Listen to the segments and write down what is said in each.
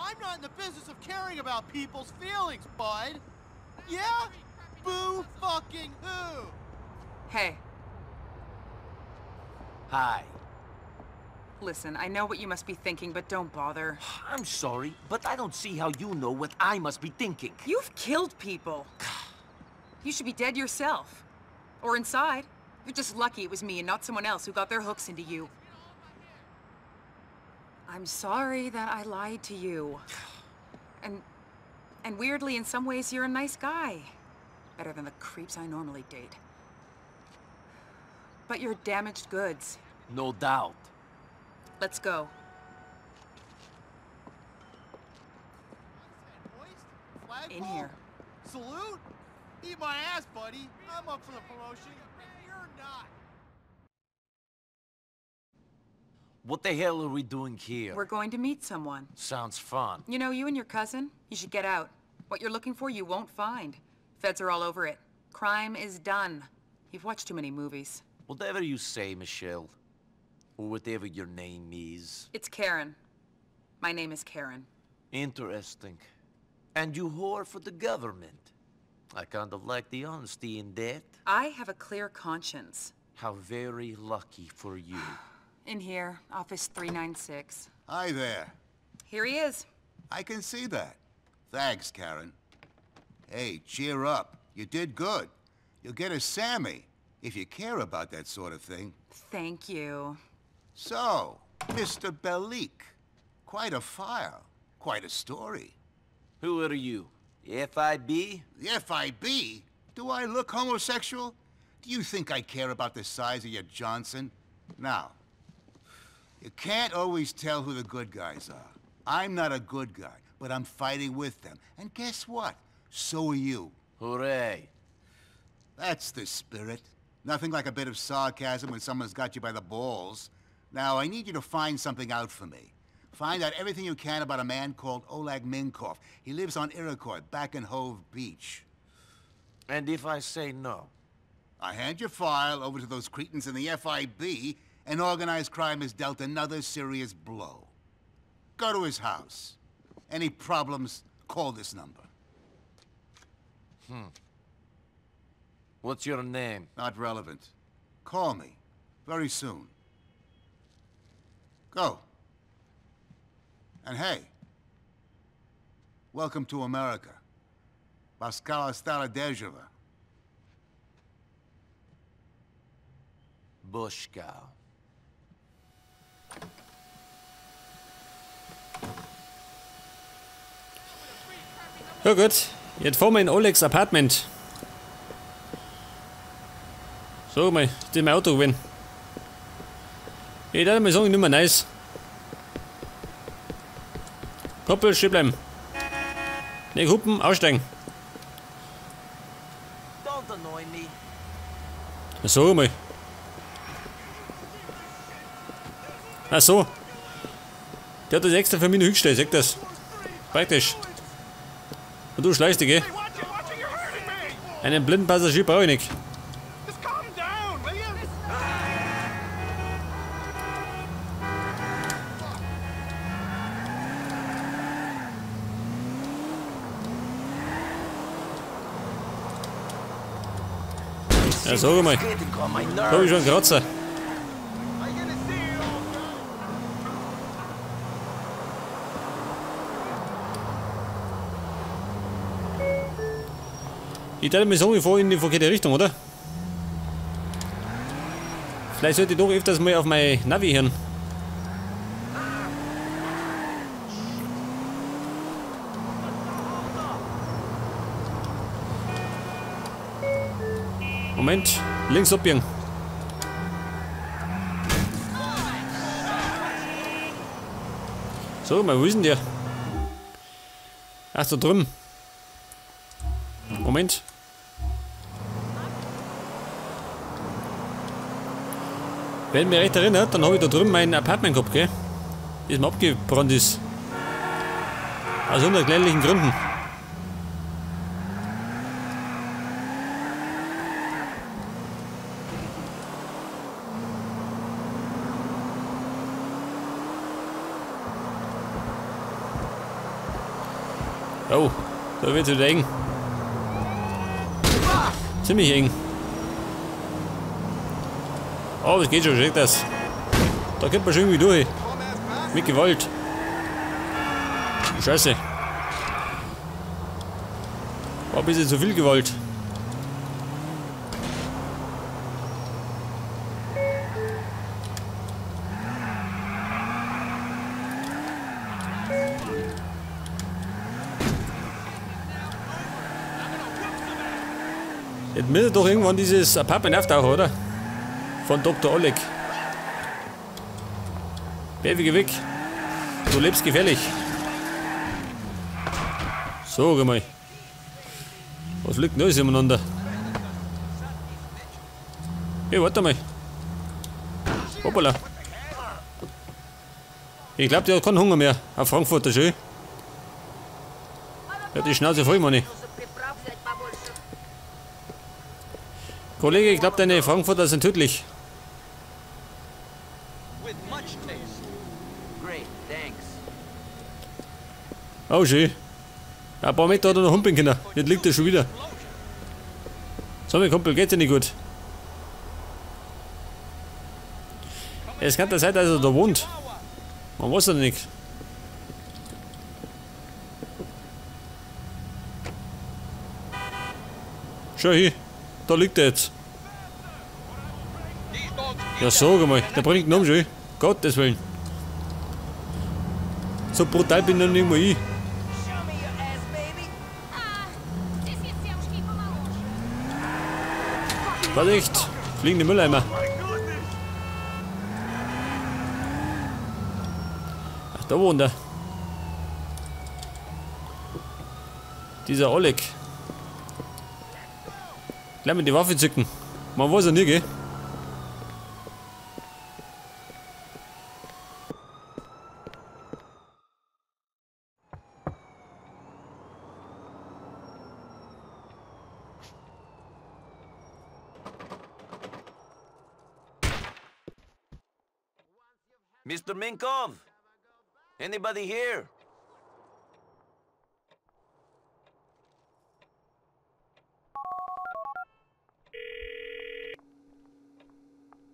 I'm not in the business of caring about people's feelings, bud. Yeah? Boo fucking who? Hey. Hi. Listen, I know what you must be thinking, but don't bother. I'm sorry, but I don't see how you know what I must be thinking. You've killed people. You should be dead yourself. Or inside. You're just lucky it was me and not someone else who got their hooks into you. I'm sorry that I lied to you. And weirdly, in some ways, you're a nice guy. Better than the creeps I normally date. But you're damaged goods. No doubt. Let's go. In here. Salute? Eat my ass, buddy. I'm up for the promotion. You're not. What the hell are we doing here? We're going to meet someone. Sounds fun. You know, you and your cousin, you should get out. What you're looking for, you won't find. Feds are all over it. Crime is done. You've watched too many movies. Whatever you say, Michelle. Or whatever your name is. It's Karen. My name is Karen. Interesting. And you whore for the government. I kind of like the honesty in that. I have a clear conscience. How very lucky for you. In here, office 396. Hi there. Here he is. I can see that. Thanks, Karen. Hey, cheer up. You did good. You'll get a Sammy, if you care about that sort of thing. Thank you. So, Mr. Bellic, quite a file, quite a story. Who are you? The FIB? The FIB? Do I look homosexual? Do you think I care about the size of your Johnson? Now, you can't always tell who the good guys are. I'm not a good guy, but I'm fighting with them. And guess what? So are you. Hooray. That's the spirit. Nothing like a bit of sarcasm when someone's got you by the balls. Now, I need you to find something out for me. Find out everything you can about a man called Oleg Minkov. He lives on Iroquois, back in Hove Beach. And if I say no? I hand your file over to those cretins in the FIB, and organized crime has dealt another serious blow. Go to his house. Any problems, call this number. What's your name? Not relevant. Call me. Very soon. Go. And hey, welcome to America. Pascal stara država. Bushka. Ja gut, jetzt fahren wir in Olegs Apartment. So mal, das ist mein Auto gewesen. Ich darf mal sagen, nicht mehr nice. Koppel, stehen bleiben. Nicht hupen, aussteigen. So mal. Ach so. Der hat das extra für mich noch hingestellt, seht das. Praktisch. Und du schleichst dich, gell? Einen blinden Passagier brauche ich nicht. Ja, sag mal. Da hab ich schon einen Kratzer. Ich darf mir sagen, ich fahre in die verkehrte Richtung, oder? Vielleicht sollte ich doch öfters mal auf mein Navi hören. Moment, links abbiegen. So, mal, wo ist denn der? Ach, da drüben. Moment. Wenn ich mich recht erinnert, dann habe ich da drüben mein Apartment gehabt, gell? Das mir abgebrannt ist. Aus unerklärlichen Gründen. Oh, da wird's wieder eng. Ziemlich eng. Oh, das geht schon, schickt das. Da kommt man schon irgendwie durch. Mit Gewalt. Scheiße. War ein bisschen zu viel Gewalt. Jetzt müsste doch irgendwann dieses Apartment auftauchen, oder? Von Dr. Oleg. Baby, weg. Du lebst gefährlich. So, geh mal. Was liegt denn alles umeinander? Hey, warte mal. Hoppala. Ich glaube, der hat keinen Hunger mehr. Auf Frankfurter, schön. Ja, die Schnauze voll, Manni. Kollege, ich glaube, deine Frankfurter sind tödlich. Oh, schön. Ein paar Meter hat er noch humpeln können. Jetzt liegt er schon wieder. So, mein Kumpel, geht's ja nicht gut. Es kann ja sein, dass er da wohnt. Man weiß ja nicht. Schau hier. Da liegt er jetzt. Ja, sag mal, der bringt ihn um schon. Gottes Willen. So brutal bin ich noch nicht mal ich. Vorsicht! Fliegende Mülleimer. Ach, da wohnt er. Dieser Oleg. Gleich mit die Waffe zücken. Man weiß ja nie, gell? Mr. Minkov! Anybody here?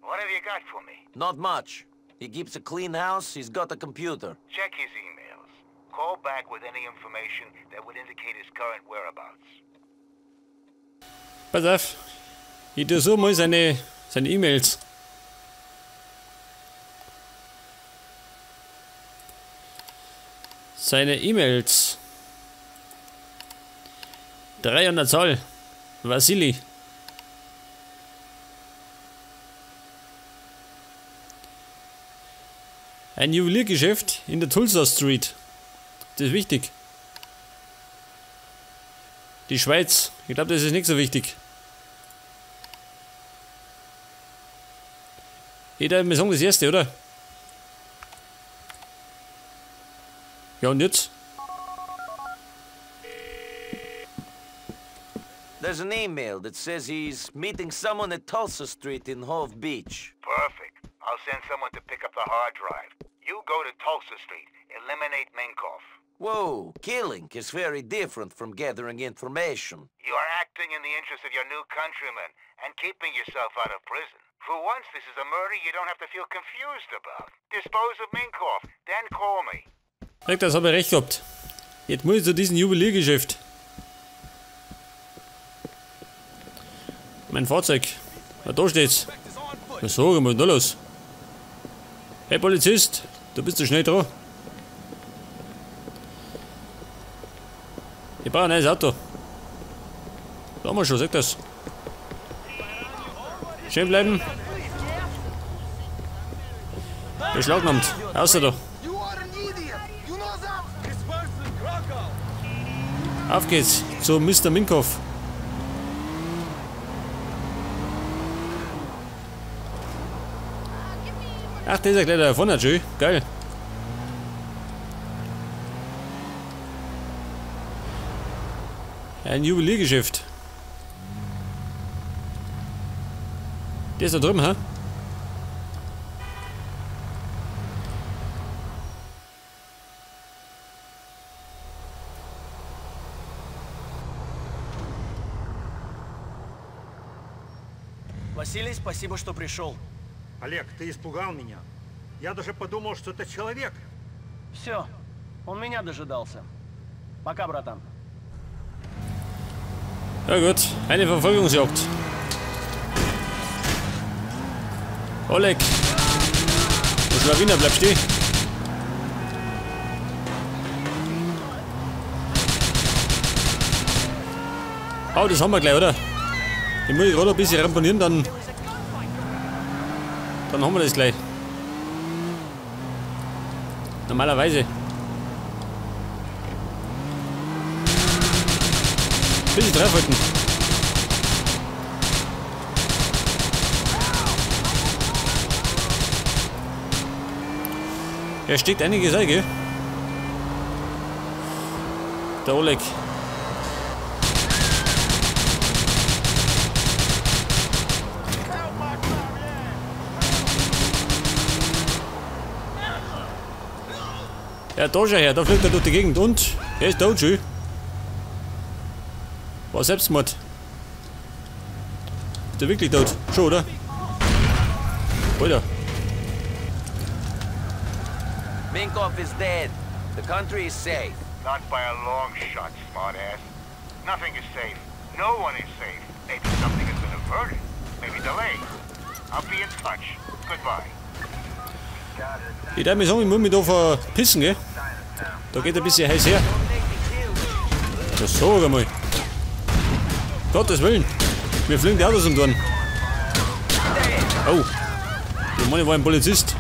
What have you got for me? Not much. He keeps a clean house, he's got a computer. Check his emails. Call back with any information that would indicate his current whereabouts. Pass auf. Ich durchsuche mal seine E-Mails. Seine E-Mails. 3 an der Zahl. Vasili. Ein Juweliergeschäft in der Tulsa Street. Das ist wichtig. Die Schweiz. Ich glaube, das ist nicht so wichtig. Jeder, wir sagen das erste, oder? Ja, und jetzt? There's an email that says he's meeting someone at Tulsa Street in Hove Beach. Perfect. I'll send someone to pick up the hard drive. You go to Tulsa Street. Eliminate Minkov. Whoa, killing is very different from gathering information. You are acting in the interest of your new countrymen and keeping yourself out of prison. For once, this is a murder you don't have to feel confused about. Dispose of Minkov, then call me. Das habe ich recht gehabt. Jetzt muss ich zu diesem Juweliergeschäft. Mein Fahrzeug. Na, da steht's. Na, sag mal, da los. Hey Polizist, du bist so schnell dran. Ich brauche ein neues Auto. Da haben wir schon, sag das. Schön bleiben. Beschlagnahmt. Außer da. Auf geht's zu Mr. Minkov. Ach, der ist ja gleich da vorne, schön. Geil. Ein Juweliergeschäft. Der ist da drüben, hä? Василий, спасибо, что пришел. Олег, ты испугал меня. Я даже подумал, что это человек. Все, он меня дожидался. Пока, братан. Ja gut, eine Verfolgungsjagd. Oleg. Du Schlawiner, bleib stehen. Oh, das haben wir gleich, oder? Ich muss gerade ein bisschen ramponieren, dann haben wir das gleich. Normalerweise. Bisschen draufhalten. Er steckt einiges ein, gell? Der Oleg. Ja, da schau her, da fliegt er durch die Gegend und er ist tot, schön. War Selbstmord. Ist der wirklich tot? Schon, oder? Alter. Minkov is dead. The country is safe. Not by a long shot, smartass. Nothing is safe. No one is safe. Maybe something has been averted. Maybe delayed. I'll be in touch. Goodbye. Ich darf mir sagen, ich muss mich da verpissen, gell? Da geht ein bisschen heiß her. Das sag einmal. Gottes Willen. Mir fliegen die Autos um die Ohren. Oh. Der Mann war ein Polizist.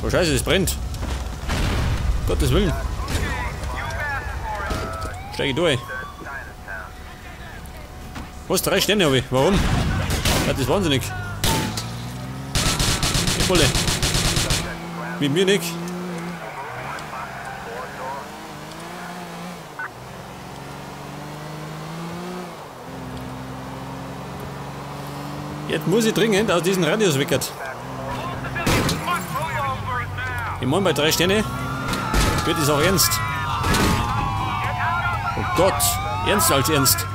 Oh Scheiße, das brennt. Gottes Willen. Steig ich durch. Was? 3 Sterne habe ich. Warum? Ja, das ist wahnsinnig. Ich Bulle. Mit mir nicht. Jetzt muss ich dringend aus diesem Radius weg. Ich meine, bei 3 Sterne wird es auch ernst. Oh Gott, ernst als ernst.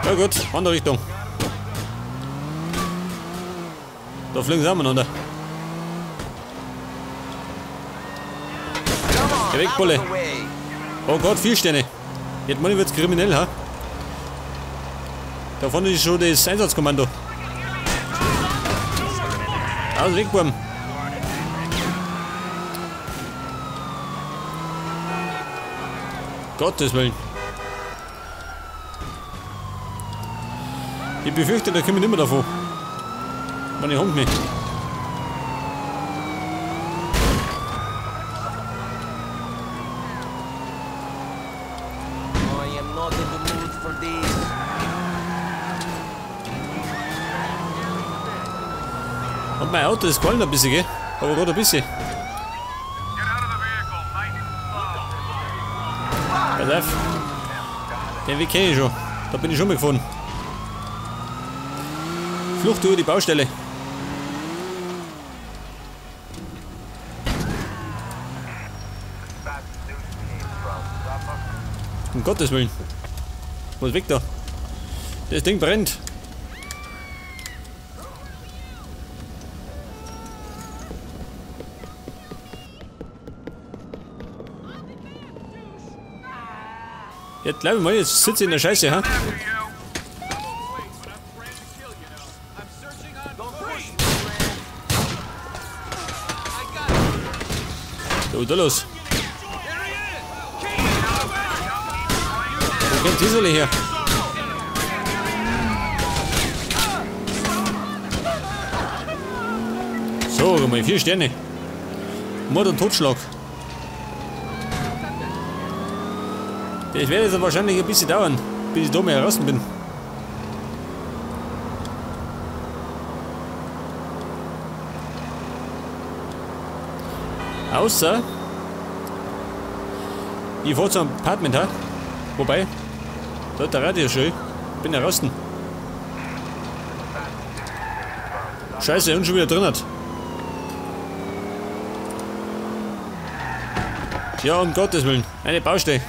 Ja gut, andere Richtung. Da fliegen sie umeinander. Geh weg, Bulle. Oh Gott, 4 Sterne. Jetzt meine ich, wird's kriminell, ha? Da vorne ist schon das Einsatzkommando. Aus, weg, Burm. Gottes Willen. Ich befürchte, da komme ich nicht mehr davon. Meine Hund nicht. Und mein Auto ist gefallen ein bisschen, gell? Aber gerade ein bisschen. Pass auf. Den Weg kenne ich schon. Da bin ich schon mal gefahren. Flucht über die Baustelle. Um Gottes Willen. Muss weg da. Das Ding brennt. Jetzt bleib ich mal, jetzt sitze ich in der Scheiße, ha? Was ist da los? Wo kommt die Säule her? So, mal 4 Sterne. Mord und Totschlag. Das wird jetzt wahrscheinlich ein bisschen dauern, bis ich da mal heraus bin. Außer ich fahr zum Apartment, ha? Wobei, da hat der Radio schon. Ich bin ja draußen. Scheiße, und schon wieder drin hat. Ja, um Gottes Willen. Eine Baustelle.